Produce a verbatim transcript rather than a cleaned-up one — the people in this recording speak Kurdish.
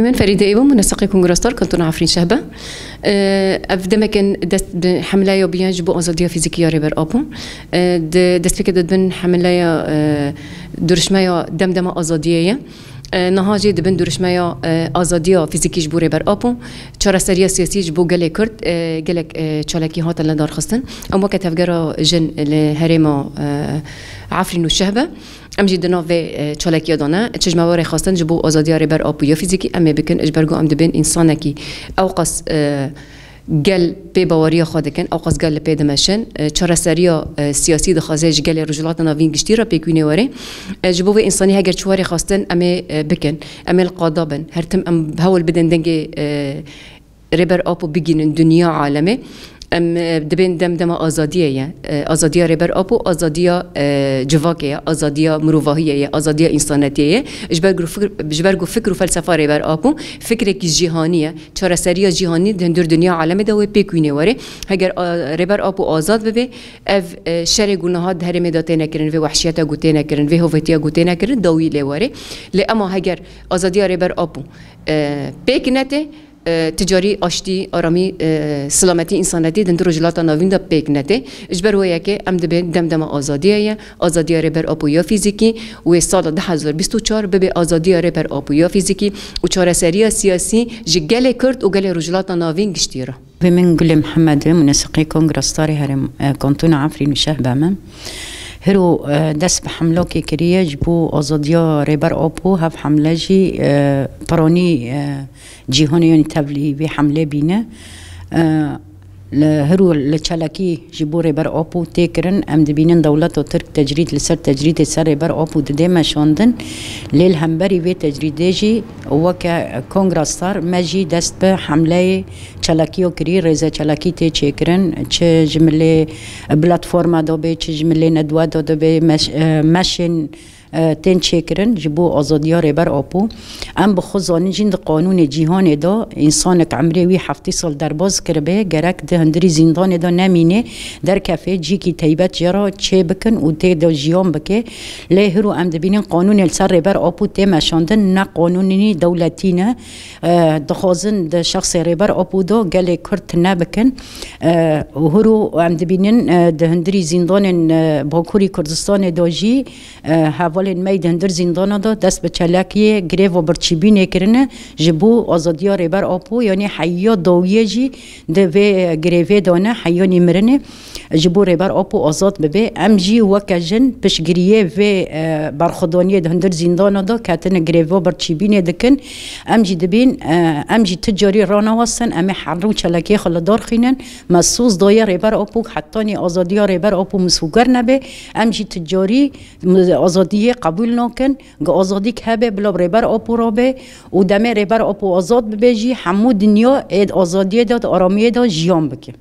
Min Ferîde Êbû, muneseqê Kongra Star, Kantona Efrîn Şehbe. Ev demekin dest bi hemleya biyan ji bo azadiya fîzîkî ya Rêber Apo. Di destpêkê de dibin hemleya, e, duruşmeya Demdema Azadiyê ye. E, niha jî dibin duruşmeya, e, azadiya fîzîkî ji bo Rêber Apo. Çareseriya siyasî ji bo gelê Kurd, e, gelek, e, çalakî hatin li dar xistin. Em weke tevgera jin li herêma, e, Efrîn û Şehbe. Em jî di nav vê, e, çalakiya de ne. Çi ji me were xwestin ji bo azadiya Rêber Apo ya fîzîkî em ê bikin, ji ber ku em dibên însanekî ewqas, e, gel pê baweriya xwe dikin, ewqas gel li pê dimeşin. E, çareseriya, e, siyasî dixwaze ji gelê Rojhilata Navîn giştî re pêkûnê were. E, ji bo vê însanî heger çi were xwestin em ê, e, bikin. Em ê li qada bin. Her tim em hewl bidin dengê, e, Rêber Apo bigînin dinya alemê. Em, e, dibên dem dema azadiyê ye. E, azadiya Rêber Apo, azadiya, e, civakê ye, azadiya mirovahiyê ye, azadiya însanetiyê ye. Ji ber ku fikr, ji ber ku fikr û felsefa Rêber Apo fikrekî cîhanî ye. Çareseriya cîhanî di hundir dinya alemê de wê pêk wînê were. Heger, a, Rêber Apo azad bibe, ev, e, şerê ku niha di herêmê de têne kirin, vê wehşiyeta ku têne kirin, vê hovetiya ku têne kirin, dawî lê were. Lê ema heger azadiya Rêber Apo, e, pêk nete, e, ti carî aştî, aramî, e, silametî, însanetî di hundir Rojhilata Navîn de pêk nete. Ji ber wê yekê em dibên dem dema azadiyê ye, azadiya Rêber Apo ya fîzîkî û wê sala du hezar bîst û çar bibe azadiya Rêber Apo ya fîzîkî û çareseriya siyasî ji gelê Kurd û gelê Rojhilata Navîn giştî re. Vê min Gulê Mihemed e, muneseqê Kongra Starê herêm, e, Kantona Efrîn û Şehbe me. Hiro, e, dest bi hemlakê kiriye ji bo azadiya Rêber Apo, hev hemle jî, e, piranî, e, cîhanê, yanî tevlî vê hemlê bîne. E, li hiro li çalakî ji bo Rêber Apo tê kirin, em dibînin dewleta Tirk tecrîd li ser tecrîdê ser Rêber Apo didê meşandin. Lê li hemberî vê tecrîdê jî weke Kongra Star me jî dest bi hemleyê çalakiya kirî, rêze çalakî tê çêkirin. Çi ji milê platforma de be, çi ji milê nedwe de be, meş-, e, meşên e, tên çêkirin ji bo azadiya Rêber Apo. Em bi xwe zanin jîn di qanûnê cîhanê de însanek emrê wî heftê sal derbaz kiribe, gerek di hundirî zîndanê de nemîne, derkefe cîkî teybet jê re çê bikin û tê de jiyan bike. Lê hiro em dibînin qanûnê li ser Rêber Apo tê meşandin, ne qanûnî dewletî ne. E, dixwazin di şexsê Rêber Apo de gelê Kurd tune bikin. E, û hiro em dibînin, e, di hundirî zîndanên, e, Bakurî Kurdistanê de jî E, hevalên me yî di hundir zîndana de dest bi çalakiyê greva birçîbînê kirine ji bo azadiya Rêber Apo, yanî heya dawiyê jî di vê grevê de ne, heyanî mirinê ji bo Rêber Apo azad bibe. Em jî weke jin piştgiriyê vê, e, berxwedaniyê di hundir zîndana de ketine greva birçîbînê dikin. Em jî dibîn, e, em jî ti carî ranewestin, em ê her rû çalakiyê xwe li dar xînin. Me soz daye Rêber Apo, hetanî azadiya Rêber Apo misûger nebe, em jî ti carî azadiyê qebûl nakin, gi azadîk hebe bila Rêber Apo rabe û demê Rêber Apo azad bibe jî hemû dinya ê di azadiyê de, di aramiyê de jiyan bike.